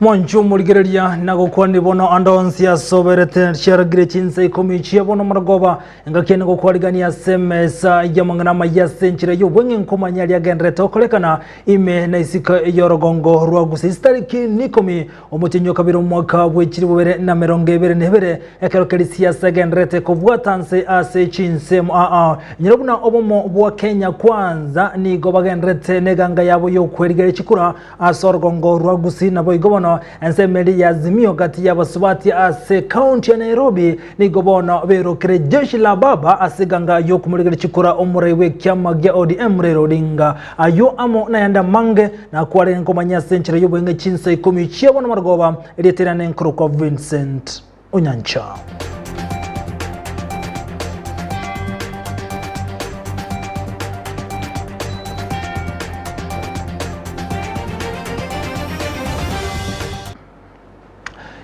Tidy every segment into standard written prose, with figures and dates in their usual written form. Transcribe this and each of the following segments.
Mwanche omorigereria na gokwania bono ande onsi asoberete chiaragire chinsa ikomi chia bono morogoba engaki ene gokwarigania ase emesa y'amang'ana amaya ase enchera y'obweng'e nkomanya aria agenderete gokorekana ime na isiko y'orogongo rwa Gusii chitariki nikomi omotienyi o kabere omwaka bwe chilifu bibere na emerongo ebere na ebere ekero keria siasa egenderete kobwata nse ase chinsemo aa Inyora buna obomo bwa Kenya Kwanza nigo bagenderete neganga yabo y'okwerigeria chikura Ase orogongo rwa Gusii naboigo bono ensemo eria ya Azimio gati y'abasubati ase ekaunti ya Nairobi nigo bono berokire Jeshi la Baba ase eganga y'okomorigereria chikura omorai bw'ekiama gia ODM Raila Odinga. Ayio amo nayande amange nakwarenge nkomanya ase enchera y'oboeng'e chinsa ikomi chia bono marogoba erieta riane nkorokwa Vincent Onyancha.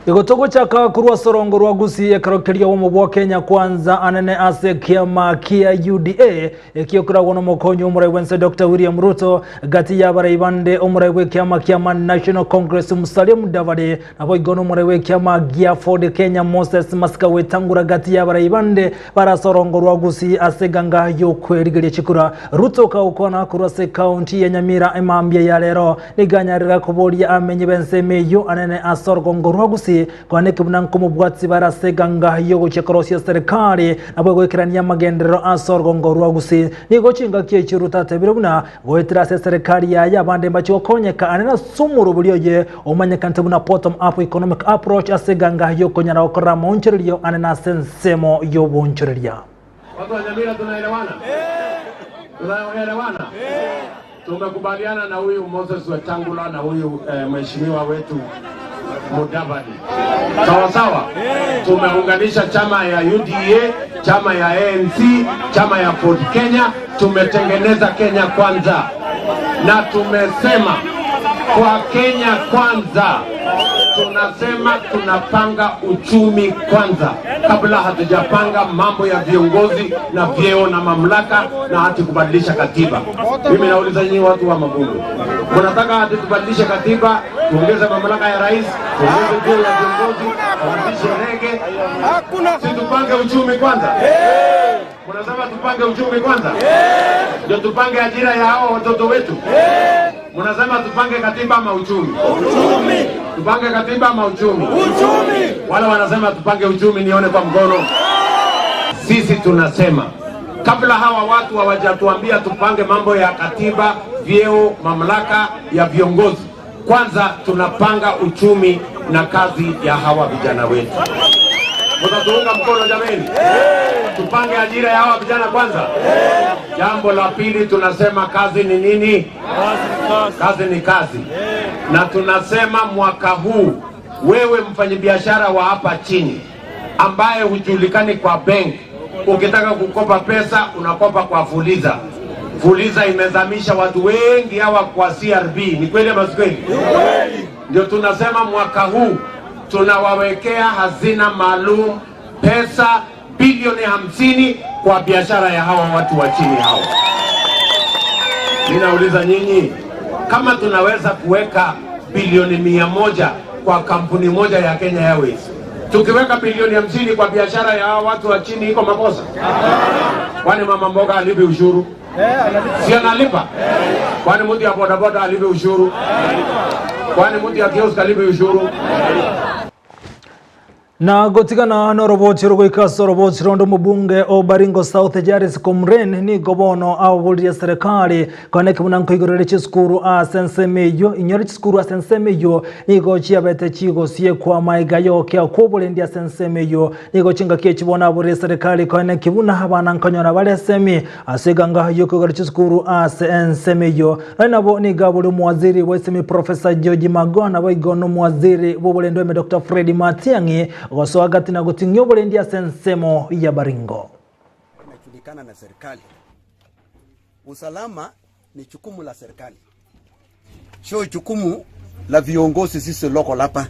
Igo togochaka korwa ase orongo rwa Gusii ekero keria obomo bwa Kenya Kwanza anene ase ekiama kia UDA Ekio koragwo nomokonyi omorai bwense Doctor William Ruto, gati y'abarai bande omorai bw'ekiama kia Man National Congress Musalia Mudavadi, naboigo nomorai bw'ekiama gia Ford Kenya Moses Masika gwetangura gati y'abarai bande bare ase orongo rwa Gusii ase eganga y'okwerigeria chikura. Ruto kagokwana korwa ase ekaunti ya Nyamira emambia ya rero nigo anyarire koboria amenyi b'ensemo eyio anene ase orogongo rwa Gusii Kwaneke buna nkomobwatsi bare ase eganga y'ogochia korosia serikali, nabo egoikerania amagenderero ase orogongo rwa Gusii. Nigo chingaki echio Ruto atebire buna goetera ase eserekari yaye abande mbachie gokonyeka ane nase omorobori oye omanyekanete buna Bottom Up Economic Approach ase eganga y'okonyara gokorera amaonchorerio ane nase ensemo y'oboonchoreria. Watu wa Nyamira tunaelewana? Tunaelewana? Tumekubaliana na huyu Moses Wetangula na huyu eh, mheshimiwa wetu Mudavadi. Sawa sawa. Tumeunganisha chama ya UDA, chama ya ANC, chama ya Ford Kenya, tumetengeneza Kenya Kwanza na tumesema kwa Kenya Kwanza tunasema tunapanga uchumi kwanza kabla hatujapanga mambo ya viongozi na vyeo na mamlaka na hati kubadilisha katiba. Mimi nauliza nyinyi watu wa Magungu, mnataka hati tubadilishe katiba, tuongeze mamlaka ya rais, tuongeze vyeo ya viongozi, tuanzishe rege? Si tupange uchumi kwanza? Mnasema tupange uchumi kwanza, ndio tupange ajira ya hao watoto wetu. Mnasema tupange katiba ama uchumi? Uchumi. Tupange katiba ama uchumi? Uchumi. Wale wanasema tupange uchumi, nione kwa mkono. Sisi tunasema kabla hawa watu hawajatuambia tupange mambo ya katiba, vyeo, mamlaka ya viongozi, kwanza tunapanga uchumi na kazi ya hawa vijana wetu. Mtatuunga mkono jameni? Tupange ajira ya hawa vijana kwanza. Jambo la pili tunasema kazi ni nini? Kazi ni kazi. Na tunasema mwaka huu wewe mfanyabiashara wa hapa chini ambaye hujulikani kwa benki, ukitaka kukopa pesa unakopa kwa Fuliza. Fuliza imezamisha watu wengi hawa kwa CRB. Ni kweli ama si kweli? Ndio tunasema mwaka huu tunawawekea hazina maalum pesa bilioni 50 kwa biashara ya hawa watu wa chini hawa. Ninauliza nyinyi, kama tunaweza kuweka bilioni 100 kwa kampuni moja ya Kenya Airways, tukiweka bilioni 50 kwa biashara ya hawa watu wa chini, iko makosa? Kwani mama mboga alipi ushuru? Si analipa? Kwani mtu ya bodaboda alipi ushuru? Kwani mtu ya kiosk alipi ushuru? Na gotigana noroboti rogoika ase oroboti ronde omobunge o Baringo South Jairus Komren nigo bono aboririe serikali koeneki buna nkoigorere chisukuru ase ensemo eyio inyore chisukuru ase ensemo eyio nigo chiabete chigosiekwa maiga yokea kw'oborendi ase ensemo eyio nigo chingaki echi bono aboririe serikali koeneki buna abana nkonyora bare esemi Ase eganga y'okoigora chisukuru ase ensemo eyio, naende nabo nigo abore omowaziri bw'esemi Professor George Magoha naboigo nomowaziri bw'oborendi oime Doctor Fred Matiang'i gosoa gati na goting'ia oborendi ase ensemo ya Baringo. Inajulikana na serikali. Usalama ni jukumu la serikali, sio jukumu la viongozi sisi local hapa,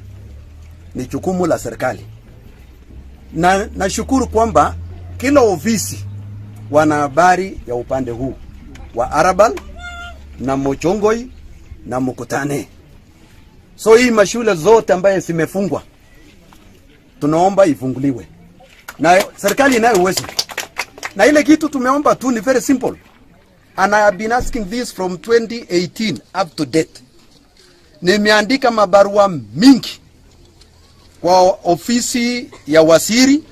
ni jukumu la serikali. Na nashukuru kwamba kila ofisi wana habari ya upande huu wa Arabal na Mochongoi na Mukutane. So hii mashule zote ambaye zimefungwa tunaomba ifunguliwe, na serikali inayo uwezo, na ile kitu tumeomba tu ni very simple, and I have been asking this from 2018 up to date. Nimeandika mabarua mingi kwa ofisi ya waziri,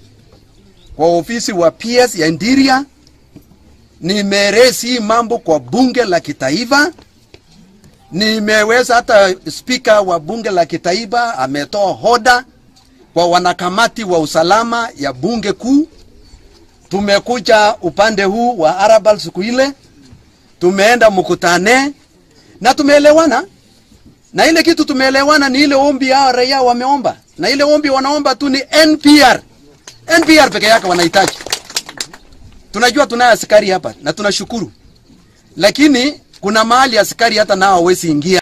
kwa ofisi wa PS ya Interior, nimeraise hii mambo kwa bunge la kitaifa. Nimeweza hata spika wa bunge la kitaifa ametoa hoda kwa wanakamati wa usalama ya bunge kuu. Tumekuja upande huu wa Arabal siku ile, tumeenda mkutane na tumeelewana, na ile kitu tumeelewana ni ile ombi hao raia wameomba, na ile ombi wanaomba tu ni NPR. NPR peke yake wanahitaji. Tunajua tunaye askari hapa na tunashukuru, lakini kuna mahali askari hata nao hawezi ingia.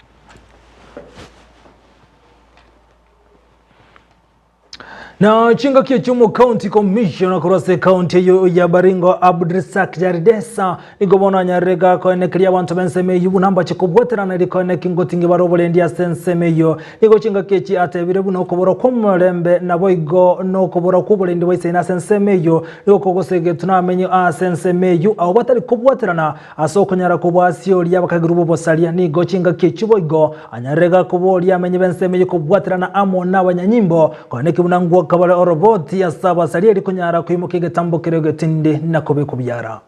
Na chingaki echiumo county commissioner korwa ase ekaunti eyo ya Baringo Abdrisak Jaridesa nigo bono anyarire gakoenekeria abanto b'ensemo eyio buna mbache kobwaterana rikoeneki ngotingi bare oborendi ase ensemo eyio. Nigo chingaki echi atebire buna okobora kw'omorembe naboigo nokobora kw'oborendi bwa ase ensemo eyio nigo kogosegetwa namenye ase ensemo eyio abo batari kobwaterana Ase okonyara kobwasioria abakagerwa b'obosaria, nigo chingaki echio boigo anyarire gakoboria amenye b'ensemo eye kobwaterana amo nabanyanyimbo, koeneki buna ngwoka bare oroboti ase abasaria eri konyara koimokia egetambo keria egetindi na kobekwa biara.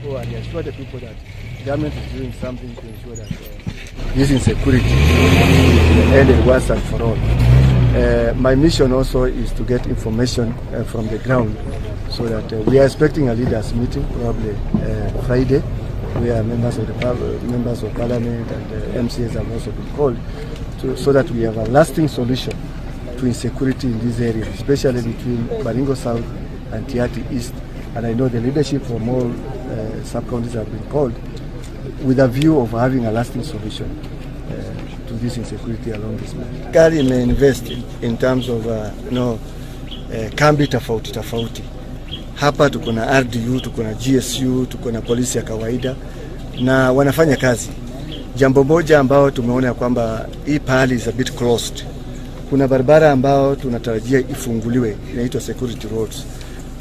People and assure the people that government is doing something to ensure that uh, this insecurity is ended once and for all. Uh, my mission also is to get information uh, from the ground so that uh, we are expecting a leaders meeting probably uh, Friday where members of the par- members of parliament and uh, MCAs have also been called to, so that we have a lasting solution to insecurity in this area, especially between Baringo South and Tiaty East. And I know the leadership from all uh, sub-counties have been called with a view of having a lasting solution uh, to this insecurity along this line. Serikali imeinvest in terms of uh, you know, eh, kambi tofauti tofauti. Hapa tuko na RDU, tuko na GSU, tuko na polisi ya kawaida na wanafanya kazi. Jambo moja ambao tumeona ya kwamba hii pahali is a bit closed. Kuna barabara ambao tunatarajia ifunguliwe inaitwa security roads,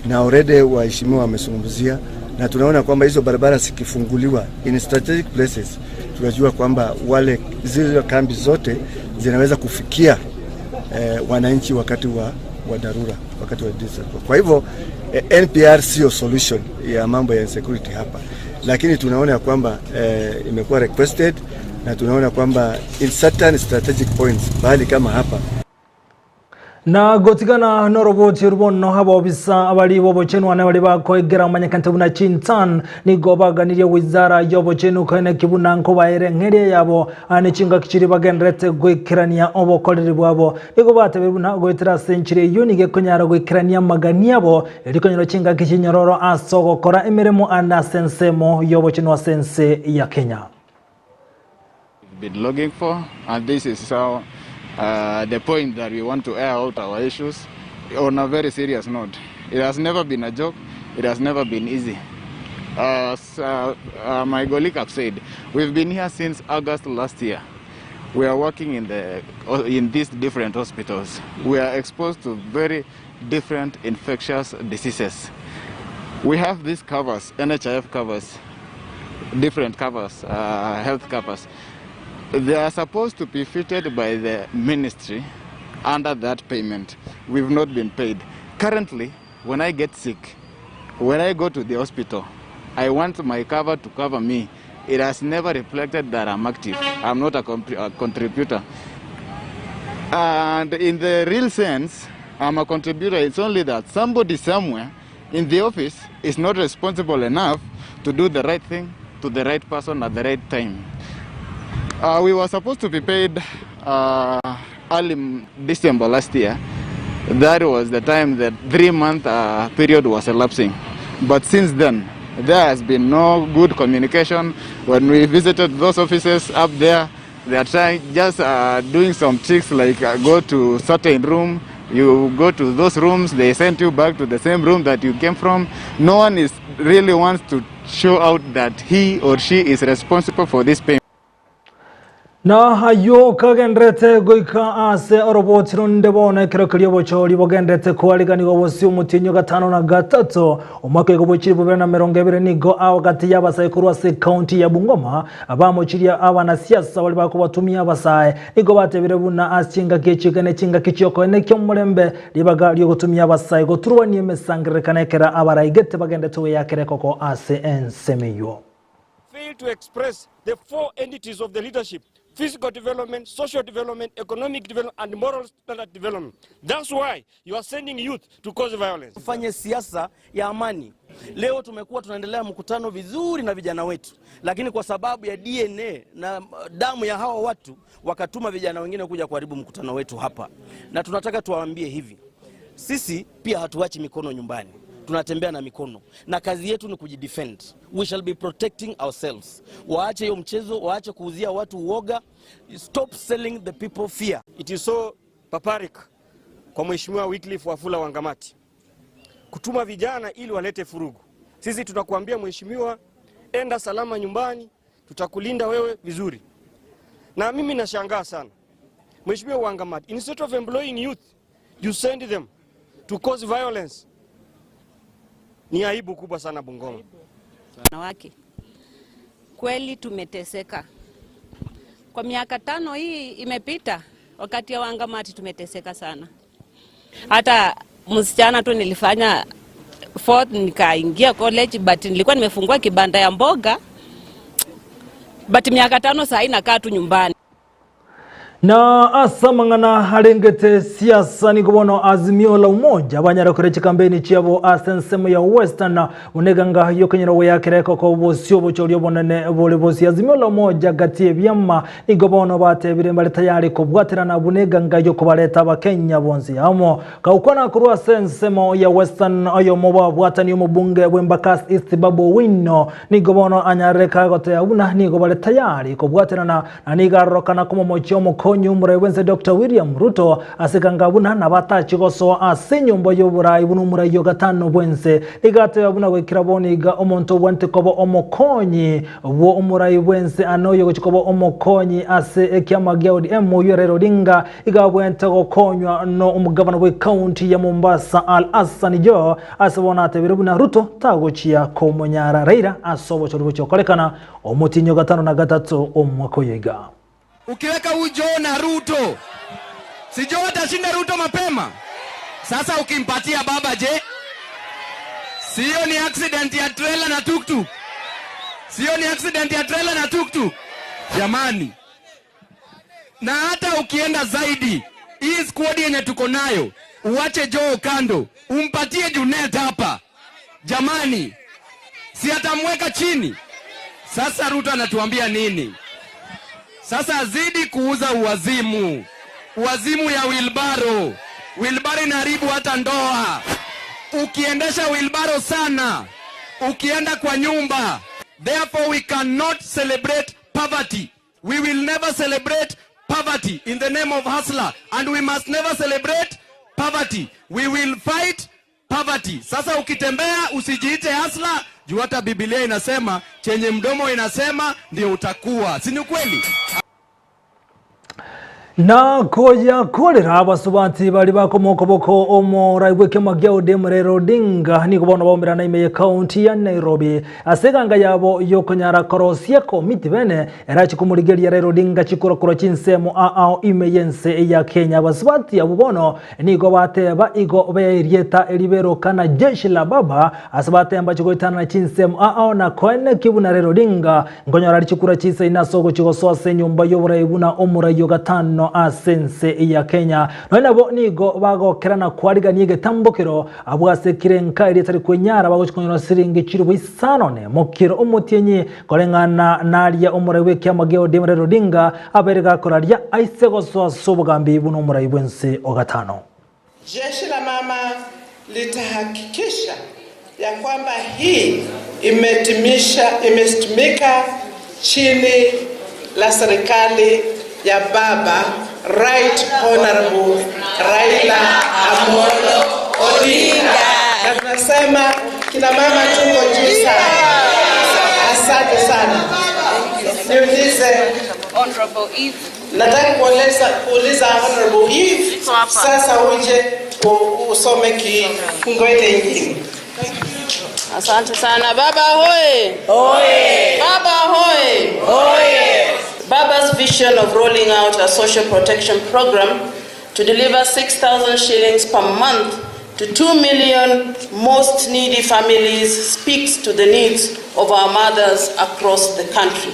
na already waheshimiwa wamezungumzia, na tunaona kwamba hizo barabara zikifunguliwa in strategic places, tunajua kwamba wale zile kambi zote zinaweza kufikia eh, wananchi wakati wa, wa dharura, wakati wa disaster. Kwa hivyo eh, NPR sio solution ya mambo ya insecurity hapa, lakini tunaona ya kwamba eh, imekuwa requested na tunaona kwamba in certain strategic points bali kama hapa Na gotigana noroboti oru bono abobisa abari b'obochenu ane baria bakoegera omanyekante buna Chintan nigo baganirie wizara y'obochenu koeneki buna nkobaere eng'eria yabo ane chingaki chiria bagenderete goikerania obokoreri bwabo. Nigo batebire buna goetera ase enchera eyio nigo ekonyara goikerania amagani abo erio konyora chingaki chinyororo ase ogokora emeremo ande ase ensemo y'obochenu ase ense ya Kenya. been looking for and this is how uh, the point that we want to air out our issues on a very serious note. It has never been a joke. It has never been easy. As uh, uh, my colleague have said, we've been here since August last year. We are working in, the, in these different hospitals. We are exposed to very different infectious diseases. We have these covers, NHIF covers, different covers, uh, health covers. They are supposed to be fitted by the ministry under that payment. We've not been paid. Currently, when I get sick, when I go to the hospital, I want my cover to cover me. It has never reflected that I'm active. I'm not a, a contributor. And in the real sense, I'm a contributor. It's only that somebody somewhere in the office is not responsible enough to do the right thing to the right person at the right time. Uh, we were supposed to be paid uh, early December last year. That was the time that three-month uh, period was elapsing. But since then, there has been no good communication. When we visited those offices up there, they are trying just uh, doing some tricks like uh, go to certain room, you go to those rooms, they send you back to the same room that you came from. No one is really wants to show out that he or she is responsible for this payment. Na ayio kagendererete goika ase oroboti ronde bono ekero keria obochori bogendererete koariganigwa bosio omotienyi o gatano na gatato omwaka oigo bwe chilifu bibere na emerongo ebere nigo ao gati y'abasae korwa ase ekaunti ya Bungoma bamochirie abanasiasa baria bakobatumia abasae nigo batebire buna ase chingaki echi ne chingaki chiokoenekia omorembe ribaga riogotumia abasae goturubania emesangererekano ekero abaraigete bagendete goyakera ekoko ase ensemo eyio. Fail to express the four entities of the leadership, physical development, social development, economic development and moral standard development. That's why you are sending youth to cause violence. Tufanye siasa ya amani. Leo tumekuwa tunaendelea mkutano vizuri na vijana wetu, lakini kwa sababu ya DNA na damu ya hawa watu wakatuma vijana wengine kuja kuharibu mkutano wetu hapa, na tunataka tuwaambie hivi, sisi pia hatuachi mikono nyumbani, tunatembea na mikono na kazi yetu ni kujidefend. We shall be protecting ourselves. Waache hiyo mchezo, waache kuuzia watu uoga. Stop selling the people fear. It is so barbaric kwa Mheshimiwa Wycliffe Wafula Wangamati kutuma vijana ili walete furugu. Sisi tunakuambia mheshimiwa, enda salama nyumbani, tutakulinda wewe vizuri. Na mimi nashangaa sana Mheshimiwa Wangamati, instead of employing youth you send them to cause violence. Ni aibu kubwa sana Bungoma. Wanawake kweli tumeteseka kwa miaka tano hii imepita, wakati ya Wangamati tumeteseka sana. Hata msichana tu nilifanya fourth nikaingia college, but nilikuwa nimefungua kibanda ya mboga, but miaka tano saa hii nakaa tu nyumbani. Na ase amang'ana arengete siasa nigo bono Azimio la Umoja banyare kore chikampeni chiabo ase ensemo ya Western oneganga yokenyera goyakera ekoko bosio obochori obonene bore bosi Azimio la Umoja gati ebiama nigo bono batebire mbare tayari kobwaterana buneganga yokobareta abakenya bonsi amo kaukwana korwa ase ensemo ya Western oyomo babwatani omobunge bw'Embakasi East Babu Owino nigo bono anyarire kagotea buna nigo bare tayari kobwaterana na nigo arorokana komomochia omokonyi omorai bwense Dr. William Ruto ase kanga buna nabatachi gosoa ase enyomba y'oborai buna omorai o gatano bwense nigo ateba buna goikera bono iga omonto obwante koba omokonyi bwo omorai bwense ane oyo gochi koba omokonyi ase ekiama gia ODM oyio Raila Odinga iga abwente gokonywa no omogavana bwe county ya Mombasa Al Hassan Joho ase bono atebire buna Ruto tagochia komonyara Raila ase obochori gochia gokorekana omotienyi o gatano na gatato omwaka oyo iga. Ukiweka huyu Joho na Ruto, si Joho atashinda Ruto mapema? Sasa ukimpatia baba je? Sio ni accident ya trailer na tuktuk? Sio ni accident ya trailer na tuktuk? Jamani, na hata ukienda zaidi, hii squad yenye tuko nayo, uache Joho kando, umpatie Junet hapa, jamani, si atamweka chini? Sasa Ruto anatuambia nini? Sasa azidi kuuza uwazimu, uwazimu ya wilbaro. Wilbaro inaharibu hata ndoa. Ukiendesha wilbaro sana, ukienda kwa nyumba. Therefore we cannot celebrate poverty. We will never celebrate poverty in the name of hustler, and we must never celebrate poverty. We will fight poverty. Sasa ukitembea usijiite hustler, juu hata Biblia inasema chenye mdomo inasema ndio utakuwa. Si ni kweli? Na koya korera abasubati bari bakomoka boko omorai bw'ekiama gia ODM Raila Odinga nigo bono baumerana ime ye county ya Nairobi ase eganga yabo yokonyara korosia komiti bene erachi komorigeria Raila Odinga chikurakura chinsemo ao ime yense ya Kenya. Abasubati abo bono nigo bateba igo berieta eriberokana jeshi la baba ase batemba chigoitana na chinsemo ao na koene kibuna Raila Odinga nkonyora chikura chise inasogo chigosoa ase enyomba y'oborai buna omorai o gatano ase ense ya Kenya. Nonya nabo nigo bagokerana kwarigania egetambokero abwo ase kirenka eria etari kwenyara bagochikonyora siringi chiribu isano nemo kero omotienyi koreng'ana naria omorai bw'ekiama gia ODM Raila Odinga abere gakoraria aise gosoa ase obogambi buna omorai bw'ense o gatano. Jeshi la mama litahakikisha ya kwamba hii imetimisha imetimika chini la serikali ya baba Right Honorable Raila Amolo Odinga. Na tunasema kina mama tuko juu sana. Asante sana. Niulize, nataka kueleza kuuliza Honorable Eve sasa uje usome kifungo ile ingine. Asante sana baba hoye. Hoye. Baba hoye. Hoye. Baba's vision of rolling out a social protection program to deliver 6,000 shillings per month to 2 million most needy families speaks to the needs of our mothers across the country.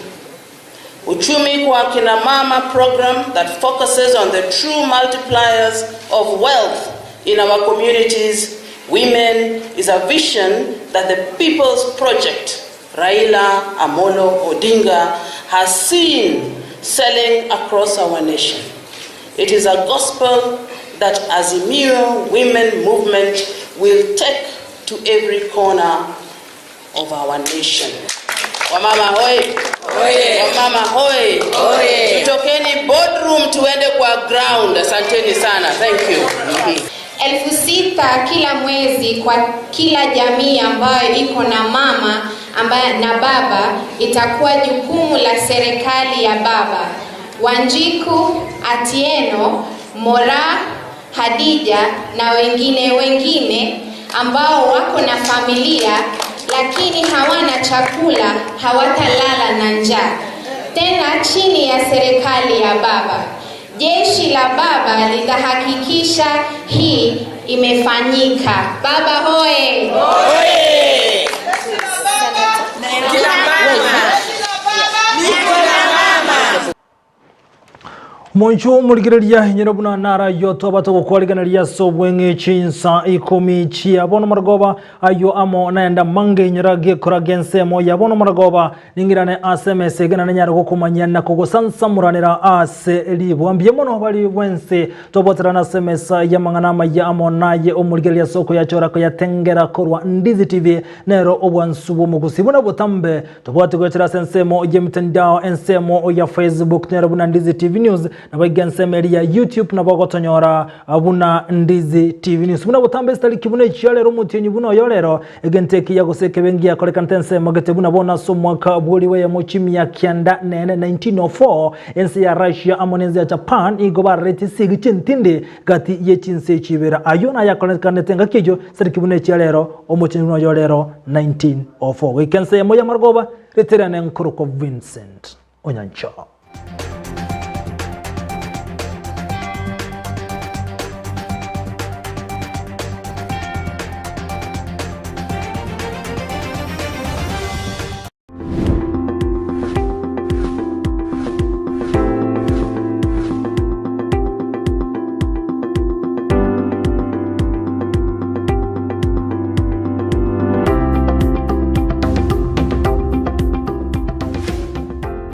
Uchumi kwa Kina Mama program that focuses on the true multipliers of wealth in our communities, women, is a vision that the People's Project, Raila Amolo Odinga, has seen selling across our nation. It is a gospel that Azimio Women Movement will take to every corner of our nation. Wamama hoi. Wamama hoi. Tutokeni boardroom tuende kwa ground. Asanteni sana. Thank you. 6,000 kila mwezi kwa kila jamii ambayo iko na mama ambaye na baba itakuwa jukumu la serikali ya baba. Wanjiku, Atieno, Mora, Hadija na wengine wengine ambao wako na familia lakini hawana chakula hawatalala na njaa tena chini ya serikali ya baba. Jeshi la baba litahakikisha hii imefanyika. Baba hoye! Omonchu omorigereria enyene buna nara ayio twabate gokwarigeneria ase obweng'e chinsa ikomi chia bono marogoba ayio amo naende amange inyora gekora gensemo ya bono marogoba ning'irane ase emesa egena nenyare gokomanyia na kogosansamoranera ase ribwa mbuya mono bari bwensi tobwaterana ase emesa y'amang'ana amaya amo naye omorigereria ase okoyachora koyatengera korwa Ndizi TV nero obwansu bw'omogusi buna botambe tobwate goetera ase ensemo y'emitandao ensemo ya Facebook nero buna Ndizi TV News nabo iga ensemo eri ya YouTube nabo ogotonyora buna Ndizi TV News buna botambe esitariki buna echia rero omotienyi buna oyo rero egento ekiya gose ekebe ngiakorekanete ensemo gete buna bono ase omwaka bw'ori bw'eyemo chimia kianda nene 1904 ense ya Russia amo nense ya Japan igo bararete esegi chintindi gati ye chinse echi ibere ayio nayakorekanete engaki eyio esitariki buna echia rero omotienyi buna oyo rero 1904 goika ensemo y'amarogoba reterane nkorokwa Vincent Onyancha.